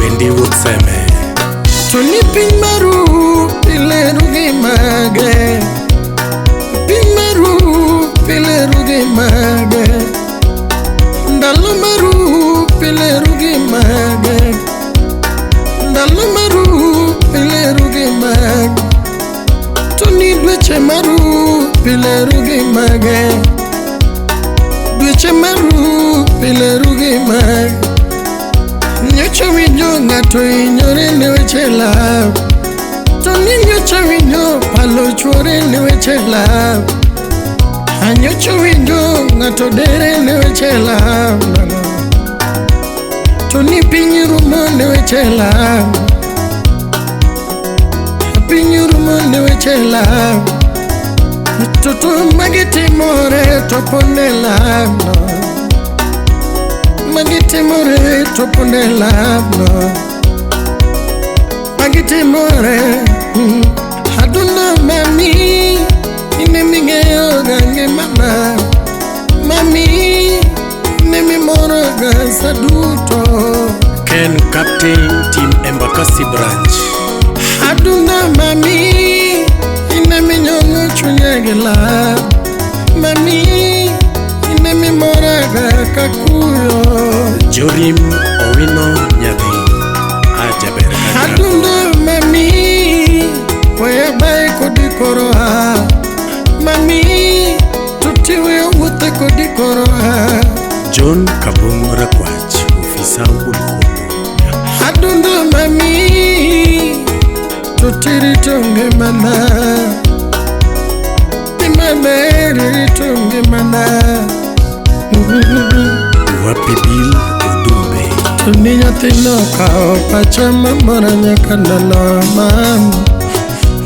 Obendi wuod Seme. To ni piny maru pileru gi mage. Piny maru pileru gi mage. Ndalo maru pileru gi mage. Ndalo maru pileru gi mage. To ni dweche maru pileru gi mage. Dweche maru pileru gi mage. Nyocha winjo ng'ato hinyore ne weche love. To ni nyocha winjo palo chuore ne weche love. Anyocha winjo ng'ato dere ne weche love. To ni piny rumo ne weche love. Piny rumo ne weche love. To magi timore to ponde love no. Magi timore to ponde love no. Magi timore. Adundo mami ine ming'eyo ga ngimana. Mami ine mimoro ga sa duto. Ken Captain Team Embakasi Branch. Adundo mami ine minyong'o chunya gi love. Mami ine mimora ga kakuyo. Jorim Owino Nyadhi. Ajaber kaka. Adundo mami weya bae kodi koro a. Mami tutiwe wuothe kodi koro a. John Kabung Rakwach, ofisa wuod Komo. Adundo mami tutirito ngimana. Imaber irito ngimana. Wapi Bill Odumbe. To ni nyathino okawo pacha mamora nyaka ndalo mam.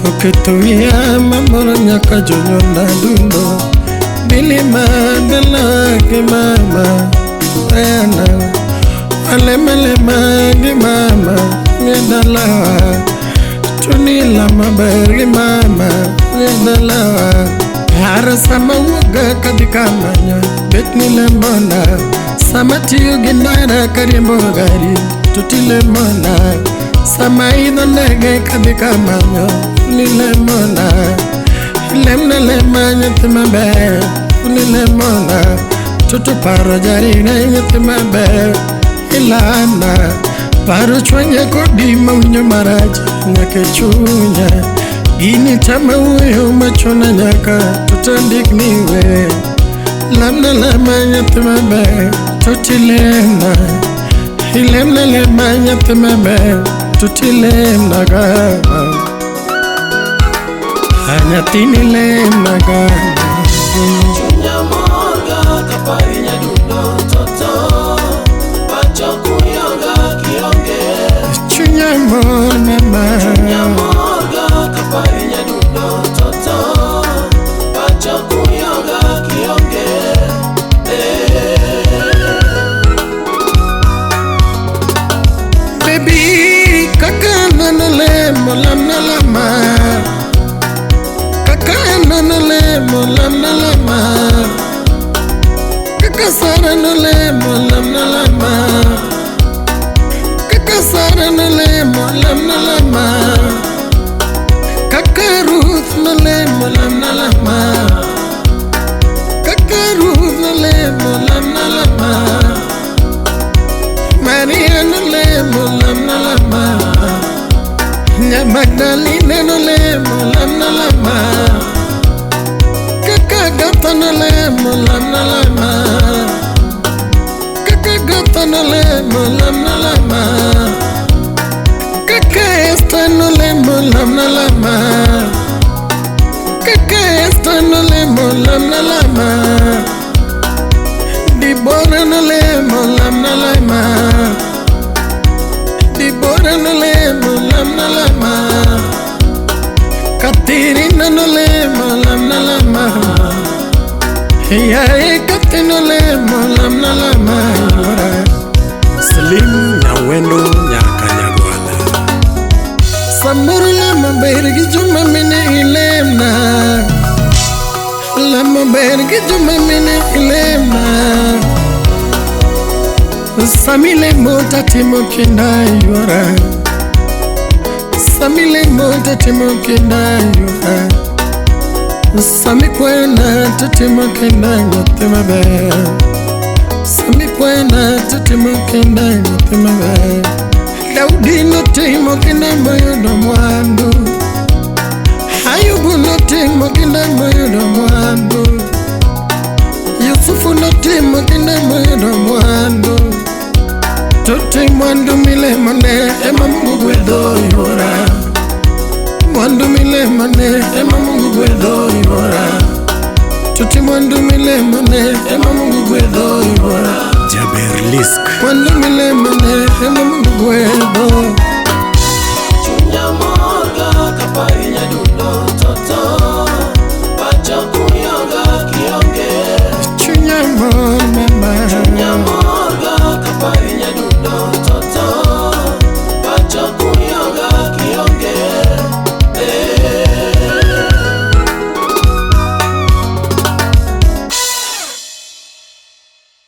Oketo wiya mamoro nyaka jonyuolna dundo. Bili madala gi mama Diana. Alemalema gi mama ng'e dalawa. To ni lama ber gi mama ng'e dalawa. Haro sama wuoga kadhi kamanyo bet ni lemona. Sama tiyo gi ndara kariembo gari to tilemona. Sama idho ndege kadhi kamanyo ni lemona. Lemna lema nyathi maber ni lemona. Toto paro jarine nyathi maber ilana. Paro chwanya kodi mawinjo marach nyaka e chunya. Gini tama wuoyo machona nyaka totandik ni we. Lamna lama nyathi maber totilemna. Ilemna lema nyathi maber totilemna ga. Nyathini lemna ga. Chunya morga kapari nyadundo toto. Pacha kuyoga kionge. Chunya mor mama. Chunya morga kapari nyadundo toto. Pacha kuyoga kionge. Baby, kaka nana lemo lamna lama. Kaka nana lemo lamna lama. Kaka sara no lemo lamna lama. Kaka sara no lemo lamna lama. Kaka Ruth no lemo lamna lama. Kaka Ruth no lemo lamna lama. Maria no lemo lamna lama. Nya Magdalena no lemo lamna lama. Kaka Gata no lemo lamna lama. Kaka Gata no lemo lamna lama. Kaka Esther no lemo lamna lama. Kaka Esther no lemo lamna lama. Dibora no lemo lamna lama. Dibora no lemo lamna lama. Katirina no lemo lamna lama. Yae katino lemo lamna lama. Slim Nyawendo Nyakanyagwala. Samoro lama ber gi joma mine ilemna. Lama ber gi joma mine ilemna. Samilemo tatimo kinda yuora. Samilemo tatimo kinda yuora. Sami kwena tatimo kinda nyathi maber. Sami kwena tatimo kinda nyathi maber. Daudi notimo kinda moyudo mwandu. Ayubu notimo kinda moyudo mwandu. Yusufu notimo kinda moyudo mwandu. Tote mwandu milemone ema Mungu gwedho yuora. Mwandu milemone ema Mungu gwedho yuora. Tote mwandu milemone ema Mungu gwedho yuora. Jaber Lisk. Mwandu milemone ema Mungu gwedho.